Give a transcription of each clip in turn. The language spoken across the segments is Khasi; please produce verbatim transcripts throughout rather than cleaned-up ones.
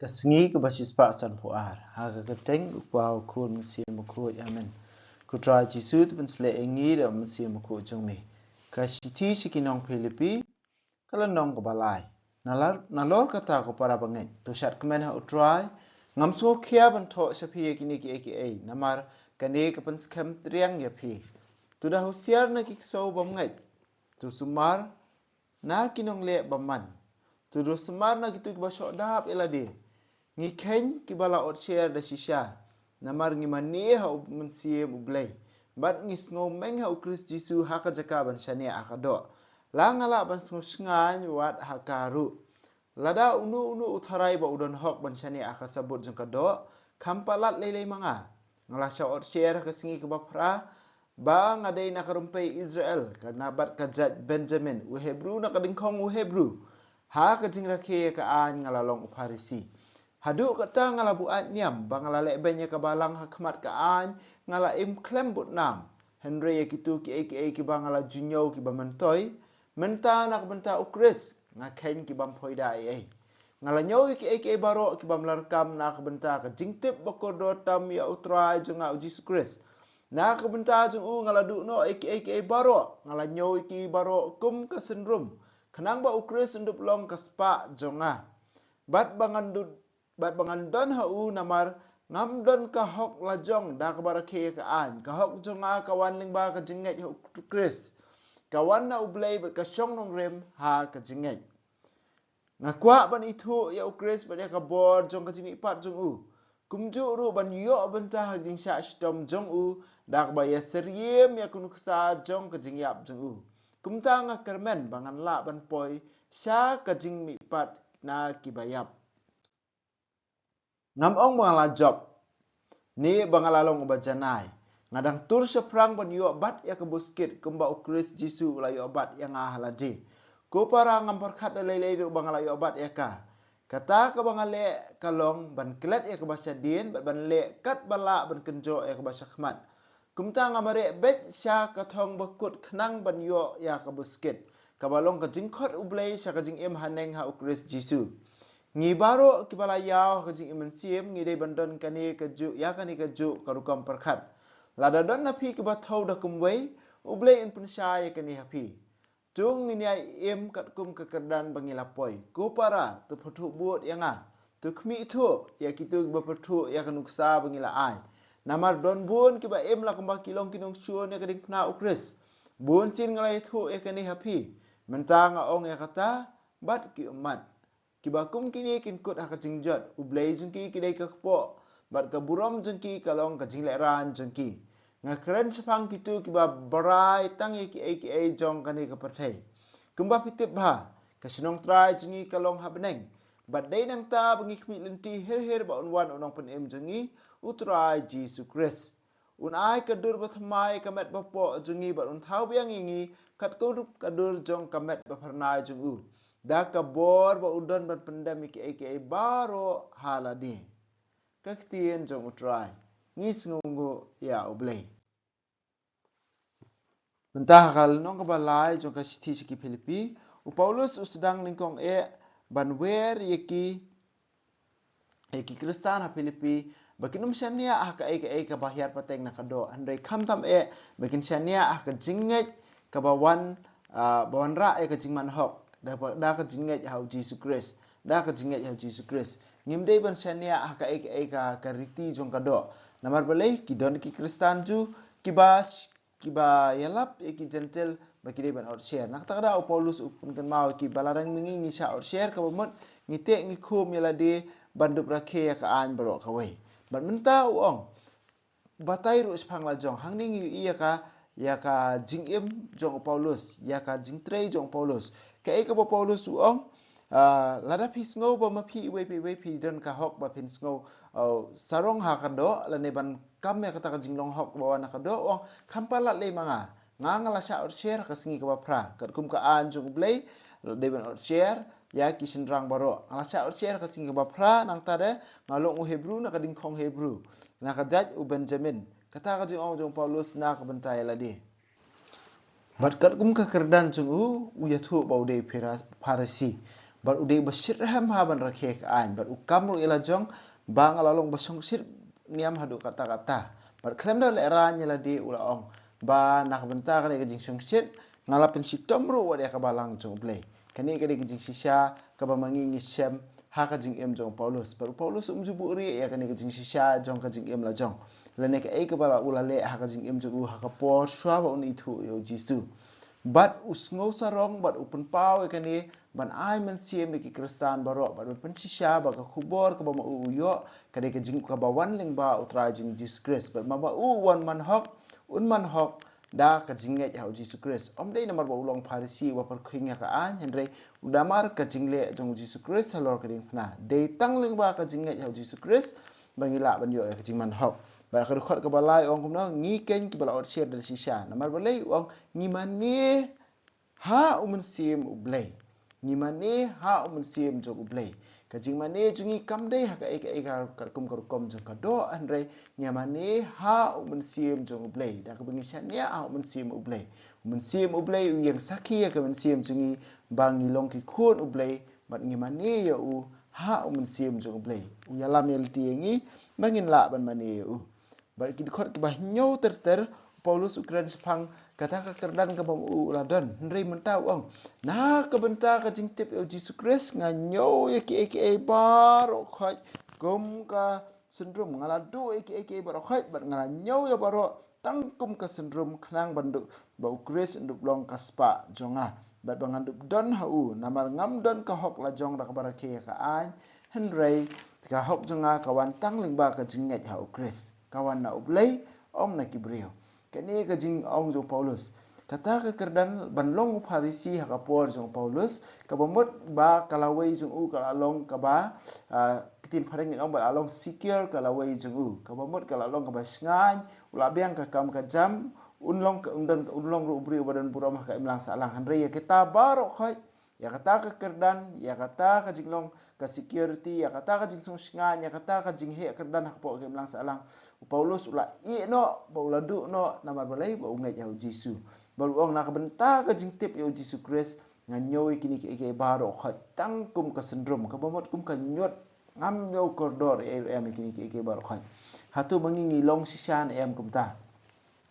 Ka sngi kaba shispah sanphew ar. Ha ka kyrteng u Kpa, u Khun, u Mynsiem Bakhuid. Amen. Ko Trai Jisu, to pynsleh ïa ngi da u Mynsiem Bakhuid jong me. Ka shithi sha ki nong Philippi, ka lynnong kaba lai. Nalor, nalor kata, ko para bangeit, to shad kmen ha u Trai. Ngam sngewkhia ban thoh sha phi ïa kine kiei kiei, namar kane ka pynskhem triang ïa phi. To da husiar na ki ksew bymngeit. To sumar na ki nongleh bymman. To da sumar na kito kiba shoh dap ïa lade. Ngi kheiñ kiba la ot sher da shisha, namar ngi mane ha u Mynsiem u Blei, bad ngi sngewmeng ha u Khrist Jisu ha ka jaka ban shaniah ha ka doh. La nga lah ban sngewshngaiñ wat ha ka ruh. Lada uno uno u tharai ba u don hok ban shaniah ha ka sabut jong ka doh, kham palat lei lei ma nga. Nga la shah ot sher ha ka sngi kaba phra ba nga dei na ka rympei Israel, ka na bad ka jait Benjamin, u Hebru na ka dyngkhong u Hebru. Ha ka jingrakhe ïa ka aiñ nga la long u Pharisi. Haduh katta nga la buaid niam ba nga la leh beiñ ïa ka balang ha khmat ka aiñ, nga la im khlem bud nam. Hynrei ïa kito kiei kiei kiba nga la ju ñiew kiba myntoi, mynta na ka bynta u Khrist nga kheiñ ki bym poi da ei ei. Nga la ñiew ïa kiei kiei baroh ki bym la rkam na ka bynta ka jingtip ba kordor tam ïa u Trai jong nga u Jisu Khrist. Na ka bynta jong u nga la duh noh ïa kiei kiei baroh, nga la ñiew ïa ki baroh kum ka synrum, khnang ba u Khrist un dup long ka spah jong nga. Bad ba ngan duh bad ba ngan don ha u, namar ngam don ka hok lajong da kaba rakhe ïa ka aiñ. Ka hok jong nga ka wan lyngba ka jingngeit ha u Khrist. Ka wan na u Blei bad ka shong nongrim ha ka jingngeit. Nga kwah ban ithuh ïa u Khrist bad ïa ka bor jong ka jingmihpat jong u. Kumjuh ruh ban ïoh bynta ha ka jingshah shitom jong u, da kaba ïa syriem ïa ka nuksa jong ka jingïap jong u. Kumta nga kyrmen ba ngan lah ban poi sha ka jingmihpat na kiba ïap. Ngam ong ba nga la jop, ne ba nga la long uba janai. Nga dang tur shaphrang ban ïoh bat ïa ka buskit kumba u Khrist Jisu u la ïoh bat ïa nga ha lade. Ko para, ngam pyrkhat da lei lei ruh ba nga la ïoh bat ïa ka. Kata kaba nga leh ka long ban klet ïa kaba shadien, bad ban leh katba lah ban kynjoh ïa kaba shakhmat. Kumta nga mareh beit sha ka thong bakut khnang ban ïoh ïa ka buskit, kaba long ka jingkhot u Blei sha ka jingim haneng ha u Khrist Jisu. Ngi baroh kiba la ïaw ha ka jingim mynsiem ngi dei ban don kane kajuh ïa kane kajuh ka rukom pyrkhat. Lada don na phi kiba thew da kumwei, u Blei un pynshai ïa kane ha phi. To ngin ïai im katkum ka kyrdan ba ngi la poi. Ko para, to pyrthuh bud ïa nga. To khmih thuh ïa kito kiba pyrthuh ïa ka nuksa ba ngi la ai. Namar don bun kiba im la kumba ki long ki nongshun ïa ka diengphna u Khrist. Bun sien nga la ïathuh ïa kane ha phi. Mynta nga ong ïa kata bad ki ummat. Kiba kum kine kin kut ha ka jingjot, u Blei jong ki ki dei ka kpoh, bad ka burom jong ki ka long ka jinglehrain jong ki. Nga kren shaphang kito kiba brai tang ïa kiei kiei jong kane ka pyrthei. Kumba phi tip bha, ka shnong Trai jong ngi ka long ha bneng. Bad dei nangta ba ngi khmih lynti hir hir ba un wan u Nongpynim jong ngi, u Trai Jisu Khrist. Un ai ka dur bathymmai ka met bapoh jong ngi bad un thaw biang ïa ngi katkum ruh ka dur jong ka met baphyrnai jong u, da ka bor ba u don ban pyndem ïa kiei kiei baroh ha lade. Ka ktien jong u Trai. Ngi sngewnguh ïa u Blei. Mynta ha ka lynnong kaba lai jong ka shithi sha ki Philippi, u Paulus u sdang nyngkong eh ban wer ïa ki ïa ki Khristan ha Philippi ba kin ym shaniah ha kaei kaei kaba hiar pateng na ka doh, hynrei khamtam eh ba kin shaniah ha ka jingngeit kaba wan, ah, ba wanrah ïa ka jingman hok da, da ka jingngeit ha u Jisu Khrist, da ka jingngeit ha u Jisu Khrist. Ngim dei ban shaniah ha kaei kaei ka, ka riti jong ka doh. Namar balei? Ki don ki Khristan Jiw kiba kiba ïalap ïa ki Jentil ba ki dei ban ot sher. Na kata ka daw u Paulus u pynkynmaw ïa ki ba lada ma ngi ngi shah ot sher kaba mut, ngi teh ngi khum ïa lade ban dup rakhe ïa ka aiñ baroh kawei. Bad mynta u ong, batai ruh shaphang lajong. Hangne ngi ïohi ïa ka, ïa ka jingim jong u Paulus, ïa ka jingtrei jong u Paulus. Kaei kaba u Paulus u ong, ah, lada phi sngew ba ma phi iwei pa iwei phi don ka hok ba phin sngew, ah, sarong ha ka doh, lane ban kam ïa kata ka jinglong hok ba wan na ka doh, u ong, kham palat lei ma nga. Nga nga la shah ot sher ha ka sngi kaba phra. Katkum ka aiñ jong u Blei, la dei ban ot sher ïa ki shynrang baroh. Nga la shah ot sher ha ka sngi kaba phra, nangta de nga long u Hebru na ka dingkhong Hebru, na ka jait u Benjamin. Kata ka jingong jong u Paulus na ka bynta ïa lade. Bad katkum ka kyrdan jong u, u ïathuh ba u dei Phira-, Pharisi. Bad u dei ba shit rhem ha ban rakhe ka aiñ. Bad u kam ruh ïa la jong ba nga la long ba shongshit niam haduh katta katta. Bad khlem da u lehraiñ ïa lade u la ong ba na ka bynta kane ka jingshongshit nga la pynshitom ruh wat ïa ka balang jong U Blei. Kane ka dei ka jingshisha kaba ma ngi ngi shem ha ka jingim jong u Paulus. Bad u Paulus um ju buhrieh ïa kane ka jingshisha jong ka jingim la jong, lane kaei kaba la u la leh ha ka jingim jong u ha ka por shuwa ba un ithuh ïa u Jisu. Bad u sngew sarong bad u pynpaw ïa kane ban ai mynsiem ïa ki Khristan baroh bad ban pynshisha ba ka khubor kaba ma u u ïoh ka dei ka jing kaba wan lyngba U Trai jong ngi Jisu Khrist. Bad ma ba u wan man hok, un man hok da ka jingngeit ha u Jisu Khrist. Ym dei namar ba u long Pharisi uba pyrkhing ïa ka aiñ, hynrei u namar ka jingleh jong u Jisu Khrist halor ka diengphna. Dei tang lyngba ka jingngeit ha u Jisu Khrist ba ngi lah ban ïoh ïa ka jingman hok. Bad ka dkhot kaba lai u ong kumno, ngi keiñ kiba la ot sher da shisha. Namar balei? U ong ngi mane ha u Mynsiem U Blei. Ngi mane ha u Mynsiem jong U Blei. Ka jingmane jong ngi kam dei ha kaei kaei ka, ka kum ka rukom jong ka doh, hynrei ngi mane ha u Mynsiem jong U Blei. Da kaba ngi shaniah ha u Mynsiem U Blei. U Mynsiem U Blei u ïeng sakhi ïa ka mynsiem jong ngi ba ngi long ki khun U Blei, bad ngi mane ïa u ha u Mynsiem jong U Blei. U ïalam ïalade ïa ngi ba ngin lah ban mane ïa u. Bad ki dkhot kiba hynñiew ter ter, u Paulus u kren shaphang kata ka kyrdan kaba ma u u la don. Hynrei mynta u ong, na ka bynta ka jingtip ïa u Jisu Khrist nga ñiew ïa kiei kiei baroh khoit kum ka syndrum. Nga la duh ïa kiei kiei baroh khoit bad nga la ñiew ïa baroh tang kum ka syndrum khnang ban duh ba u Khrist un dup long ka spah jong nga bad ba ngan dup don ha u. Namar ngam don ka hok la jong da kaba rakhe ïa ka aiñ, hynrei ka hok jong nga ka wan tang lyngba ka jingngeit ha u Khrist. Ka wan na U Blei, ym na ki briew. Kane ka jingong jong u Paulus. Kata ka kyrdan ban long u Pharisi ha ka por jong u Paulus, kaba mut ba ka lawei jong u ka la long kaba, ah, ktien phareng ngin ong ba la long secure ka lawei jong u. Kaba mut ka la long kaba shngaiñ, u la biang ka kam ka jam, un long ka, un don, un long ruh u briew uba don burom ha ka imlang sahlang. Hynrei ïa kita baroh khoit, ïa kata ka kyrdan, ïa kata ka jinglong ka security, ïa kata ka jingsngewshngaiñ, ïa kata ka jingheh kyrdan ha ka pok ka imlang sahlang, u Paulus u la ïeh noh, ba u la duh noh, namar balei? Ba u ngeit ïa u Jisu. Bad u ong na ka bynta ka jingtip ïa u Jisu Khrist, nga ñiew ïa kine kiei kiei baroh khoit tang kum ka syndrum, kaba mut kum ka ñiut, ngam ñiew kordor ei ruh em ïa kine kiei kiei baroh khoit. Hato ma ngi ngi long shisha ne em kumta?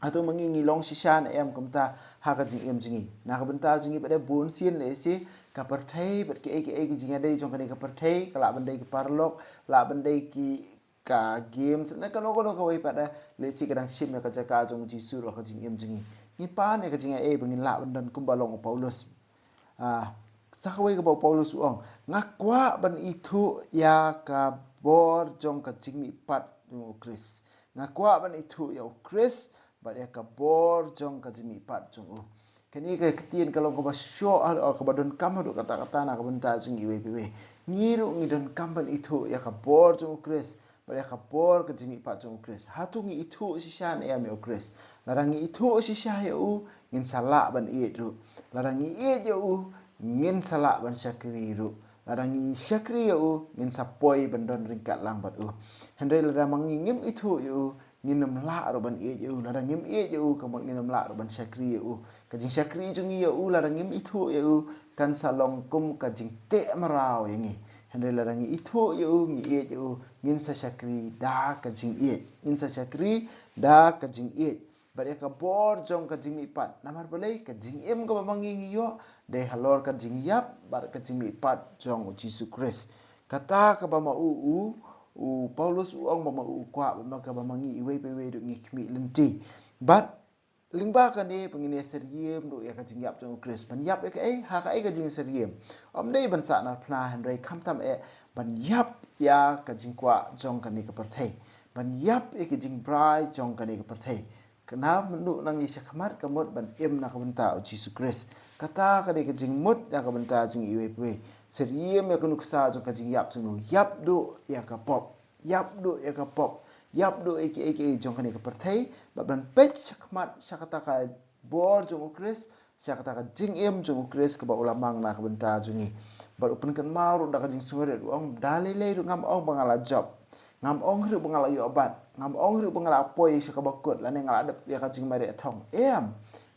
Hato ma ngi ngi long shisha ne em kumta ha ka jingim jong ngi? Na ka bynta jong ngi pat de bun sien lehse ka pyrthei bad kiei kiei ki jingïadei jong kane ka pyrthei, ka lah ban dei ki paralok, lah ban dei ki ka games, ne kano kano kawei pat de, lehse ka dang shim ïa ka jaka jong u Jisu ruh ha ka jingim jong ngi. Ngi pan ïa ka jingaiei ba ngin lah ban don kumba long u Paulus. Ah, sa kawei kaba u Paulus u ong, nga kwah ban ithuh ïa ka bor jong ka jingmihpat jong u Khrist. Nga kwah ban ithuh ïa u Khrist bad ïa ka bor jong ka jingmihpat jong u. Kane ka ktien ka long kaba shoh, ah, kaba donkam haduh katta katta na ka bynta jong ngi iwei pa iwei. Ngi ruh ngi donkam ban ithuh ïa ka bor jong u Khrist bad ïa ka bor ka jingmihpat jong u Khrist. Hato ngi ithuh shisha ne em ïa u Khrist? Lada ngi ithuh shisha ïa u, ngin sa lah ban ïeit ruh. Lada ngi ïeit ïa u, ngin sa lah ban shakri ruh. Lada ngi shakri ïa u, ngin sa poi ban don ryngkat lang bad u. Hynrei lada ma ngi ngim ithuh ïa u, ngin ym lah ruh ban ïeit ïa u. Lada ngim ïeit ïa u, ka mut ngin ym lah ruh ban shakri ïa u. Ka jingshakri jong ngi ïa u, lada ngim ithuh ïa u, kan sa long kum ka jingteh mraw ïa ngi. Hynrei lada ngi ithuh ïa u, ngi ïeit ïa u, ngin sa shakri da ka jingïeit. Ngin sa shakri da ka jingïeit. Bad ïa ka bor jong ka jingmihpat. Namar balei? Ka jingim kaba ma ngi ngi ïoh dei halor ka jingïap bad ka jingmihpat jong u Jisu Khrist. Kata kaba ma u, u, u Paulus u ong ba ma u kwah, bad ma kaba ma ngi iwei pa iwei ruh ngi khmih lynti. Bad lyngba kane ba ngin ïa syriem ruh ïa ka jingïap jong u Khrist. Ban ïap ïa kaei? Ha kaei ka jingsyriem? Ym dei ban sahnarphna, hynrei khamtam eh ban ïap ïa ka jingkwah jong kane ka pyrthei. Ban ïap ïa ka jingbrai jong kane ka pyrthei. Kane mynta nang ïa shakhmat ka mut ban im na ka bynta u Jisu Khrist. Kata ka dei ka jingmut na ka bynta jong iwei pa iwei. Syriem ïa ka nuksa jong ka jingïap jong u. Ïap duh ïa ka pop. Ïap duh ïa ka pop. Ïap duh ïa kiei kiei jong kane ka pyrthei. Bad ban peit shakhmat sha kata ka bor jong u Khrist, sha kata ka jingim jong u Khrist kaba u la mang na ka bynta jong ngi. Bad u pynkynmaw ruh da ka jingsngewrit, u ong da lei lei ruh ngam ong ba nga la jop. Ngam ong ruh ba nga la ïoh bat. Ngam ong ruh ba nga la poi sha kaba kut lane nga la dep ïa ka jingmareh thong. Em.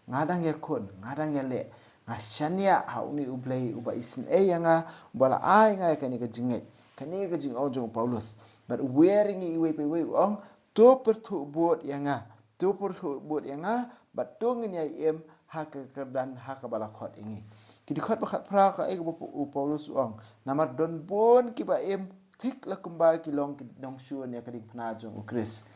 Nga dang ïakhun, nga dang ïaleh. Nga shaniah ha une U Blei uba isynei ïa nga, uba la ai ïa nga ïa kane ka jingngeit. Kane ka jingong jong u Paulus. Bad u wer ïa ngi iwei pa iwei, u ong, to pyrthuh bud ïa nga. To pyrthuh bud ïa nga, bad to ngin ïai im ha ka kyrdan ha kaba la khot ïa ngi. Ki dkhot ba khatphra, kaei kaba u Paulus u ong. Namar don bun kiba im thik la kumba ki long ki nongshun ïa ka diengphna jong u Khrist.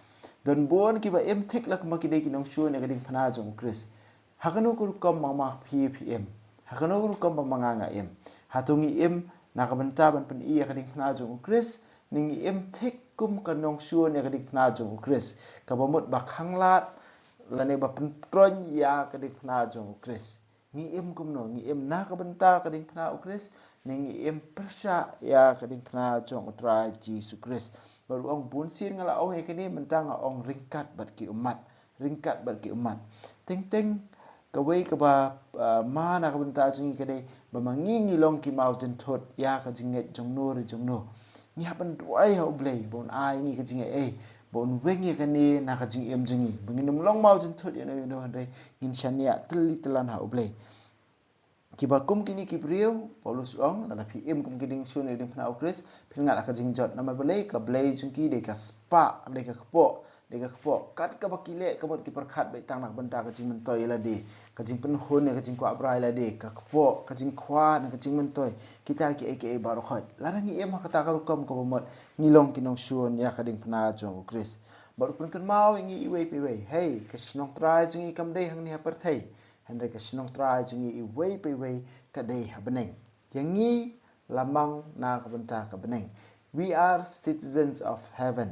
Don bun kiba im thik la kumba ki dei ki nongshun ïa ka diengphna jong u Khrist. Ha kano ka rukom ma nga ma phi phi im? Ha kano ka rukom ba ma nga nga im? Hato ngi im na ka bynta ban pyni ïa ka diengphna jong u Khrist, ne ngi im thik kum ka nongshun ïa ka diengphna jong u Khrist, kaba mut ba khanglad lane ba pyntroiñ ïa ka diengphna jong u Khrist? Ngi im kumno? Ngi im na ka bynta ka diengphna u Khrist, ne ngi im pyrshah ïa ka diengphna jong u Trai Jisu Khrist? Bad u ong, bunsien nga la ong ïa kane, mynta nga ong ryngkat bad ki ummat. Ryngkat bad ki ummat. Teng teng kawei kaba, ah, ma na ka bynta jong ngi ka dei ba ma ngi ngi long ki mawjynthut ïa ka jingngeit jong no re jong no. Ngi hap ban duwai ha U Blei ba un ai ngi ka jingaiei, ba un weng ïa kane na ka jingim jong ngi, ba ngin ym long mawjynthut ïa no ïa no, hynrei ngin shaniah tylli tylan ha U Blei. Kiba kum kine ki briew, Paulus u ong, lada phi im kum ki nongshun ïa ka diengphna u Khrist, phin ngat ha ka jingjot. Namar balei? Ka blei jong ki dei ka spah, dei ka kpoh, dei ka kpoh. Kat kaba ki leh, ka mut ki pyrkhat beit tang na ka bynta ka jingmyntoi ïa lade, ka jingpynhun ïa ka jingkwah brai ïa lade, ka kpoh, ka jingkwah na ka jingmyntoi. Kita kiei kiei baroh khoit. Lada ngi im ha kata ka rukom, kaba mut ngi long ki nongshun ïa ka diengphna jong u Khrist. Bad u pynkynmaw ïa ngi iwei pa iwei, hei, ka shnong trai jong ngi kam dei hangne ha pyrthei, hynrei ka shnong trai jong ngi iwei pa iwei ka dei ha bneng. Ïa ngi la mang na ka bynta ka bneng. We are citizens of heaven.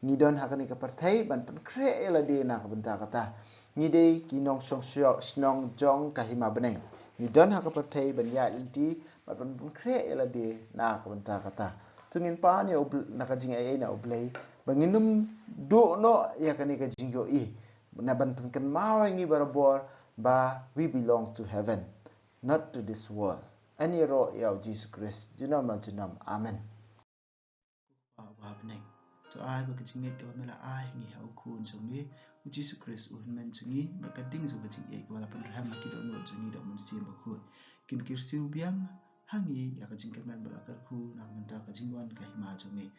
Ngi don ha kane ka pyrthei ban pynkhreh ïa lade na ka bynta kata. Ngi dei ki nongshong shnong jong ka hima bneng. Ngi don ha ka pyrthei ban ïaid lynti bad ban pynkhreh ïa lade na ka bynta kata. To ngin pan ïa U Blei, na ka jingaiei na U Blei, ba ngin ym duh noh ïa kane ka jingïohi, na ban pynkynmaw ïa ngi barabor ba we belong to heaven, not to this world. Yn ïaroh ïa u Jisu Khrist junom la junom. Amen. Kpa uba ha bneng, to ai ba ka jingngeit kaba me la ai ha ngi ha u Khun jong me u Jisu Khrist, u Hynmen jong ngi, bad ka ding jong ka jingïeit kaba la pynrhem ha ki dohnud jong ngi da u Mynsiem Bakhuid, kin kyrsiew biang ha ngi ïa ka jingkyrmen bad la kyrkhu na ka bynta ka jingwan ka hima jong me.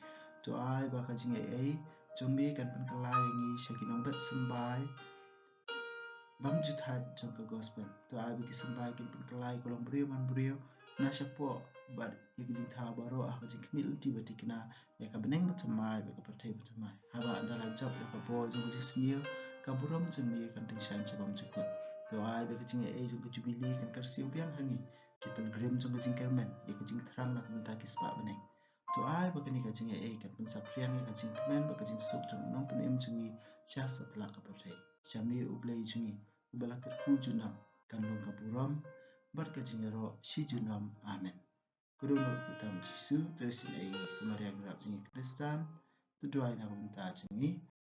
To ai ba ka jingaiei jong me kan pynkylla ïa ngi sha ki nongbet symbai bymjukut jong ka gospel. To ai ba ki symbai kin pynkylla ïa ka longbriew manbriew na shapoh bad ïa ka jingthaw baroh ha ka jingkhmih lynti ba thikna ïa ka bneng bathymmai bad ka pyrthei bathymmai. Haba ynda la jop ïa ka bor jong ka jingsniew, ka burom jong me kan tyngshaiñ sha bymjukut. To ai ba ka jingaiei jong ka jubili kan kyrsiew biang ha ngi, ki pilgrim jong ka jingkyrmen, ïa ka jingthrang na ka bynta ki spah bneng. To ai ba kane ka jingaiei kan pynsaphriang ïa ka jingkmen bad ka jingsuk jong u Nongpynim jong ngi sha satlak ka pyrthei. Sha me U Blei jong ngi uba la kyrkhu junom, kan long ka burom bad ka jingïaroh shi junom. Amen. Ka dohnud kyrteng Jisu, to isynei ïa ngi, ka Maria Nongrep jong ngi Khristan, to duwai na ka bynta jong ngi.